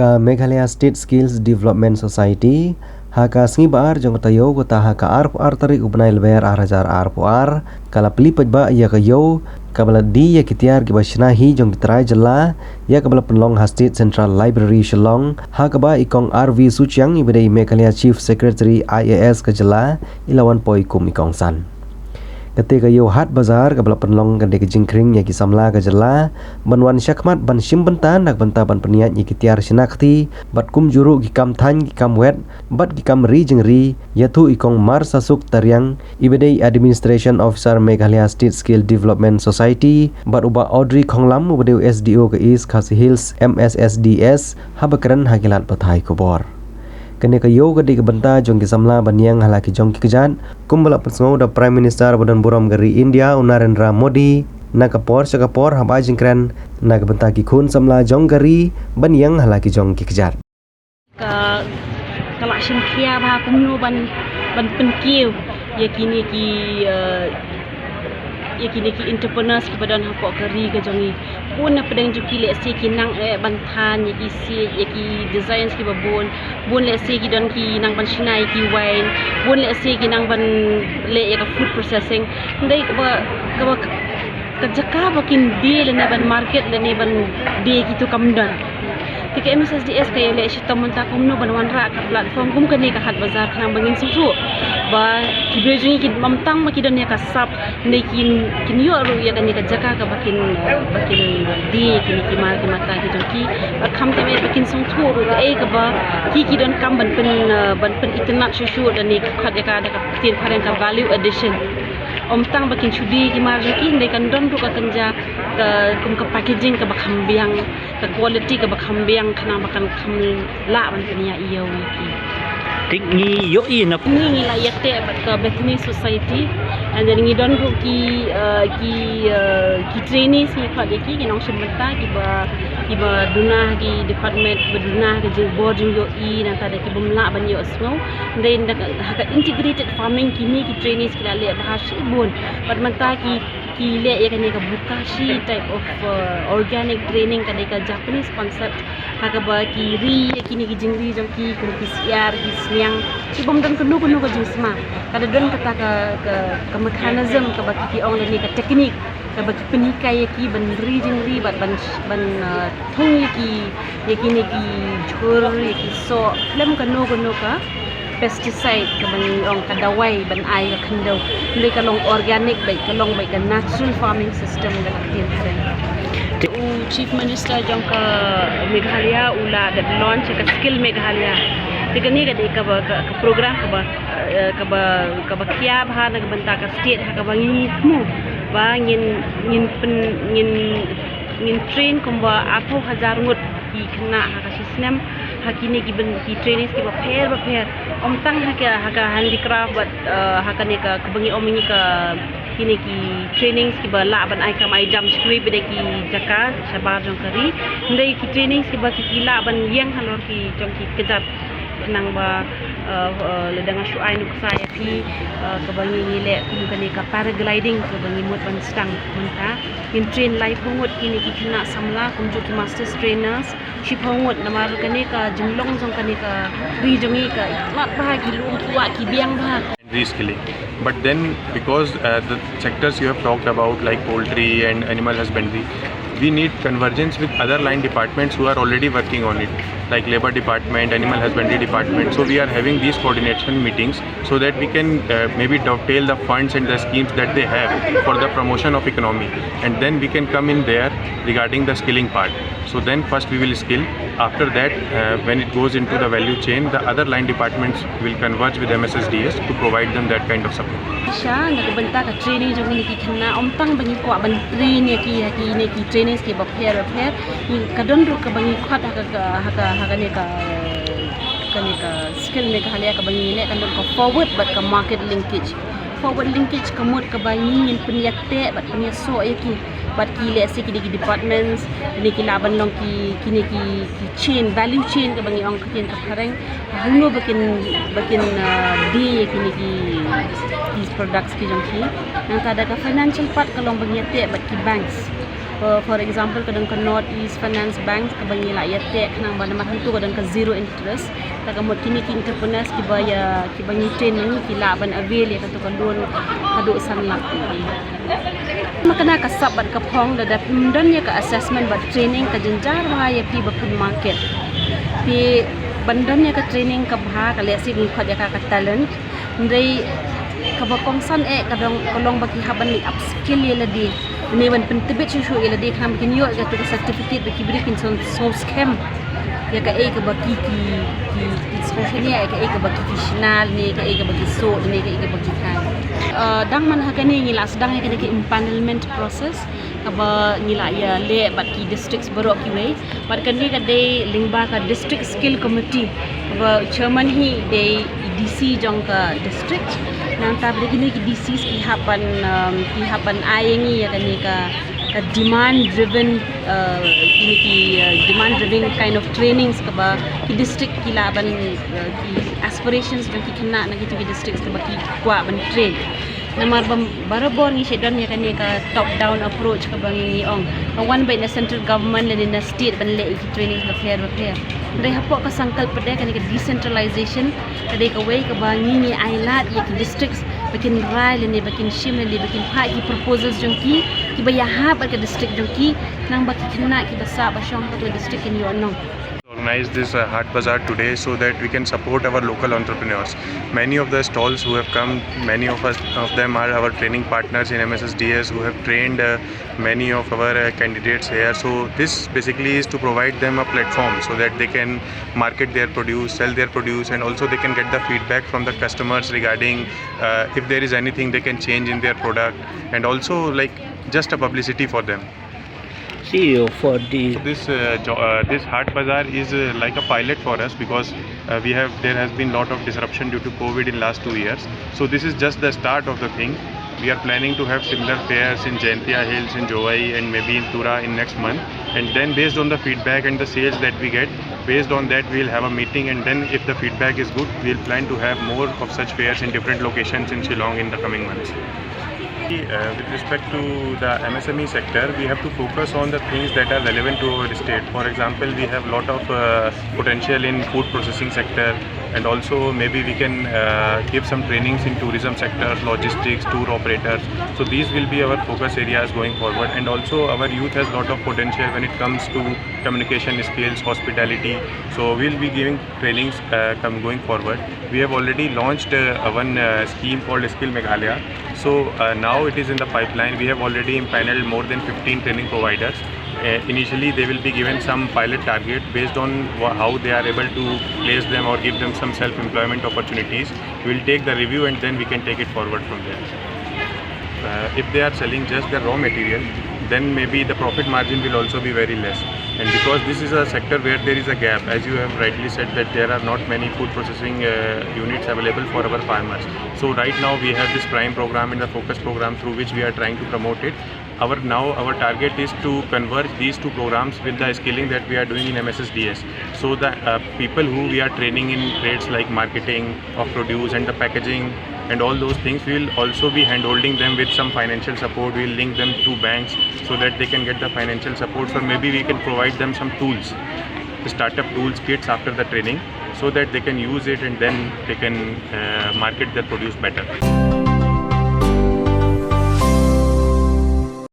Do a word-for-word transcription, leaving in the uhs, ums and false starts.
Ka Meghalaya State Skills Development Society, ha ka sngi ba ar jong ka taïew kata ha ka arphew ar tarik u bnai Lber ar hajar arphew ar, ka la plie paidbah ïa ka ïew kaba la die ïa ki tiar kiba shna hi jong ki trai jylla, ïa kaba la pynlong ha State Central Library Shillong, ha kaba i Kong R V Suchiang iba dei Meghalaya Chief Secretary I A S ka jylla, i la wan poi kum i kongsan. Kata ka ïew hat bazar kaba la pynlong ka dei ka jingkhring ïa ki samla ka jylla ban wan shakhmat ban shim bynta na ka bynta ban pynïaid ïa ki tiar shna kti bad kumjuh ruh ki kam thaiñ ki kam wet bad ki kam ri jingri, ïathuh i Kong Marsasuk Tariang iba dei Administration Officer Meghalaya State Skill Development Society bad u Bah Audrey Khonglam uba dei u S D O ka East Khasi Hills M S S D S, haba kren ha ki lad pathai khubor. Kane ka ïew ka dei ka bynta jong ki samla ban ïeng ha la ki jong ki kjat, kumba la pynsngew da Prime Minister ba don burom ka ri India u Narendra Modi, na ka por sha ka por haba ai jingkren na ka bynta ki khun samla jong ka ri ban ïeng ha la ki jong ki kjat. Ka, ka la shim khia bha kumno ban, ban pynkiew ïa kine ki, eh, ïa kine ki entrepreneurs kiba don hapoh ka ri ka jong ngi. Bun na pdeng jong ki lehse ki nang eh ban than ïa ki siej, ïa ki designs kiba bun. Bun lehse ki don ki nang ban shna ïa ki wine. Bun lehse ki nang ban leh ïa ka food processing. Hynrei kaba, kaba, ka jaka ba kin die lane ban market lane ban die kito kam don. Te ka M S S D S ka ïaleh shitom mynta kumno ban wanrah ka platform kum kane ka hat bazar khnang ba ngin sngewthuh ba ki briew jong ngi ki, ym tang ba ki don ïa ka sap, hynrei kin, kin ïoh ruh ïa kane ka jaka kaba kin, eh, ba kin die kine ki mar ki mata ki jong ki. Bad khamtam eh ba kin sngewthuh ruh kaei kaba ki, ki donkam ban pyn, eh, ban pynitynnad shuh shuh da kane ka khot ïa ka da ka ktien phareng ka value addition. Ym tang ba kin shu die ki mar jong ki, hynrei kan don ruh ka kynja ka, kum ka packaging kaba kham biang, ka quality kaba kham biang khnang ba kan kham lah ban pynïaid ïew ïa ki. Te ngi ïohi na, ngi, ngi la ïateh bad ka Bethany Society, and then ngi don ruh ki, uh, ki, uh, ki trainees ngi khot ïa ki, ki nongshim bynta kiba, kiba duna ha ki department, ba duna ha ka jingbor jingïohi, nangta da ki bym lah ban ïohsngew. Hynrei ha ka integrated farming kine ki trainees ki la leh bha shibun. Bad mynta ki, ki leh ïa kane ka bokashi type of, uh, organic training, ka dei ka Japanese concept, ha kaba ki ri ïa kine ki jingri jong ki, kum ki syiar, ki sniang, ki bym don kano kano ka jingsma. Ka da don kata ka, ka, ka mechanism kaba ki, ki ong lane ka technique kaba ki pynhikai ïa ki ban ri jingri bad ban, ban, uh, thung ïa ki, ïa kine ki jhur, ïa ki soh, khlem kano kano ka pesticide kaba ngi ong ka dawai ban ai ka khyndew. Hynrei ka long organic beit, ka long beit ka natural farming system ka la ktien phareng. U Chief Minister jong ka Meghalaya u la dep launch ka Skill Meghalaya. Te kane ka dei kaba, ka, ka program kaba, eh, kaba, kaba khia bha na ka bynta ka state ha kaba ngi thmu ba ngin, ngin pyn, ngin, ngin train kumba arphew hajar ngut ki khynnah ha ka shisnem, ha kine ki byn, ki trainings kiba pher ba pher. Ym tang ha ka, ha ka handicraft bad, eh, ha kane ka, kaba ngi ong ngi ka, kine ki trainings kiba lah ban ai kam ai jam sha kiwei pat de ki jaka shabar jong ka ri. Hynrei ki trainings kiba ki, ki lah ban ïeng halor ki jong ki kjat. Khnang ba, eh, eh, lada nga shu ai nuksa ïa phi, eh, kaba ngi, ngi leh kum kane ka paragliding kaba ngi mut ban sdang mynta. Ngin train laiphew ngut kine ki khynnah samla kumjuh ki masters trainers, shiphew ngut, namar kane ka jinglong jong kane ka ri jong ngi ka itynnad bha, ki lum ki wah ki biang bha. Reskilling. But then, because, uh, the sectors you have talked about, like poultry and animal husbandry, we need convergence with other line departments who are already working on it, like labor department, animal husbandry department. So we are having these coordination meetings so that we can, uh, maybe dovetail the funds and the schemes that they have for the promotion of economy, and then we can come in there regarding the skilling part. So then first we will skill. After that, uh, when it goes into the value chain, the other line departments will converge with M S S D S to provide them that kind of support. Sha na ka bynta ka training jong kine ki khynnah, ym tang ba ngi kwah ban train ïa ki ha kine ki trainings kiba pher ba pher, ngi, ka don ruh kaba ngi khot ha ka, ka, ha ka, ha kane ka, kane ka Skill Meghalaya kaba ngi leh, ka don ka forward bad ka market linkage. Forward linkage ka mut kaba ngi ngin pynïateh bad pynïasoh ïa ki bad ki, lehse kine ki departments, kine ki lah ban long ki, kine ki, ki chain, value chain kaba ngi ong ka ktien ka phareng. Hangno ba kin, ba kin, uh, die ïa kine ki, ki products ki jong ki. Nangta da ka financial part ka long ba ngi ïateh bad ki banks. Uh, for example, ka don ka North East Finance Bank kaba ngi la ïa teh khnang ba namar hangtu ka don ka zero interest. Ta ka mut kine ki entrepreneurs kiba ïa kiba ngi train na ngi ki lah ban avail ïa katu ka loan haduh san lak. Ma kane ka sap bad ka phong da da phim don ïa ka assessment bad training ka jynjar bha ïa phi ba phin market. Phi ban don ïa ka training ka bha ka leh sih ngi khot ïa ka ka talent. Hynrei kaba kongsan eh ka dong ka long ba ki hap ban upskill ïa lade. Ne ban pyntbit shuh shuh ïa lade khnang ba kin ïoh ïa katu ka certificate ba ki briew kin son sngewskhem ïa kaei kaba ki ki ki ki sngewskhem ïa kaei kaba ki ki shna ne kaei kaba ki soh ne kaei kaba ki khan. Uh, dang man ha kane ngi la sdang ïa kane ka empanelment process kaba ngi la ïa leh bad ki districts baroh kiwei. Bad kane ka dei lyngba ka District Skill Committee ba chairman hi dei D C jong ka district. Nangta ba kine ki D Cs ki hap ban um, ki hap ban ai ïa ngi ïa kane ka ka demand driven uh, kine ki uh, demand driven kind of trainings kaba ki district ki lah ban uh, ki aspirations jong ki khynnah na ki districts kaba ki kwah ban train. Namar ba barabor ngi shu don ïa kane ka top down approach kaba ngi ngi ong. Ka wan beit na central government lane na state ban leh ïa ki training bapher bapher. Hynrei hapoh ka sangkal pat de kane ka decentralization ka dei kawei kaba ngi ngi ai lad ïa ki districts ba kin rai lane ba kin shim lane ba kin phah ki proposals jong ki kiba ïahap bad ka district jong ki khnang ba ki khynnah kiba sah ba shong ha ka district kin ïoh nong. Organize this uh, Haat Bazaar today so that we can support our local entrepreneurs. Many of the stalls who have come, many of us of them are our training partners in M S S D S who have trained uh, many of our uh, candidates here. So this basically is to provide them a platform so that they can market their produce, sell their produce, and also they can get the feedback from the customers regarding uh, if there is anything they can change in their product, and also like just a publicity for them. See you for the This uh, jo- uh, this Haat Bazaar is uh, like a pilot for us because uh, we have there has been lot of disruption due to COVID in last two years. So this is just the start of the thing. We are planning to have similar fairs in Jaintia Hills, in Jowai, and maybe in Tura in next month. And then, based on the feedback and the sales that we get, based on that, we'll have a meeting. And then, if the feedback is good, we'll plan to have more of such fairs in different locations in Shillong in the coming months. Uh, with respect to the M S M E sector, we have to focus on the things that are relevant to our state. For example, we have lot of uh, potential in food processing sector, and also maybe we can uh, give some trainings in tourism sector, logistics, tour operators. So these will be our focus areas going forward. And also our youth has lot of potential when it comes to communication skills, hospitality. So we'll be giving trainings uh, come going forward. We have already launched uh, one uh, scheme called Skill Meghalaya. So uh, now it is in the pipeline. We have already empaneled more than fifteen training providers. Uh, initially, they will be given some pilot target. Based on wha- how they are able to place them or give them some self-employment opportunities, we'll take the review and then we can take it forward from there. Uh, if they are selling just the raw material, then maybe the profit margin will also be very less. And because this is a sector where there is a gap, as you have rightly said that there are not many food processing uh, units available for our farmers. So right now we have this Prime program and the Focus program through which we are trying to promote it. Our now our target is to converge these two programs with the skilling that we are doing in M S S D S. So the uh, people who we are training in trades like marketing of produce and the packaging and all those things, we will also be handholding them with some financial support. We will link them to banks so that they can get the financial support, or maybe we can provide them some tools, startup tools kits after the training, so that they can use it and then they can uh, market their produce better.